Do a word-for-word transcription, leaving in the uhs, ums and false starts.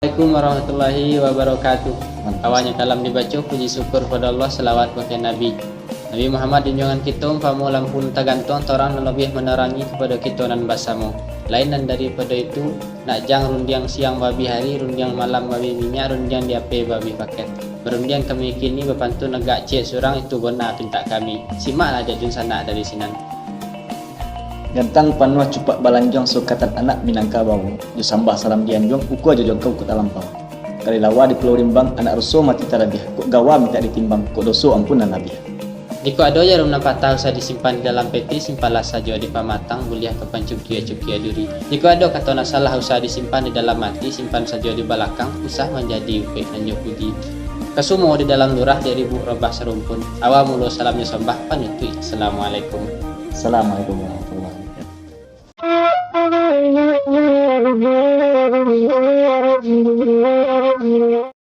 Assalamualaikum warahmatullahi wabarakatuh. Awalnyo kalam dibaco, puji syukur kepada Allah, salawat bakeh Nabi. Nabi Muhammad junjungan kito, umpamo lampu nan tagantuang, torang nan labiah manerangi kepada kito nan basamo. Lain nan daripado itu, nak jang rundiang siang babi hari, rundiang malam babi minyak, rundiang di ape babi paket. Barundiang kami kini bapantun agak ciek surang, itu bona pintak kami. Simaklah jak dunsanak dari sinan. Gantang panuah cupak balanjuang, sukatan anak Minangkabau. Jo sambah salam dianjuang, ukua jo jangkau kok talampau. Kalilawa di Pulau Rimbang, anak ruso mati talabiah. Kok gawa mintak ditimbang, kok doso ampun nan labiah. Jikok ado jarum nan patah usah disimpan di dalam peti, simpanlah sajo di pamatang, buliah ka pancukia-cukia duri. Jikok ado kato nan salah usah disimpan di dalam ati, simpan sajo di balakang, usah manjadi upuik nan jo puji. Ka sumua di dalam lurah, dek ribuik rabah sarumpun. Awa mulo salamnyo sambah, panutuik assalamualaikum. Assalamualaikum warahmatullahi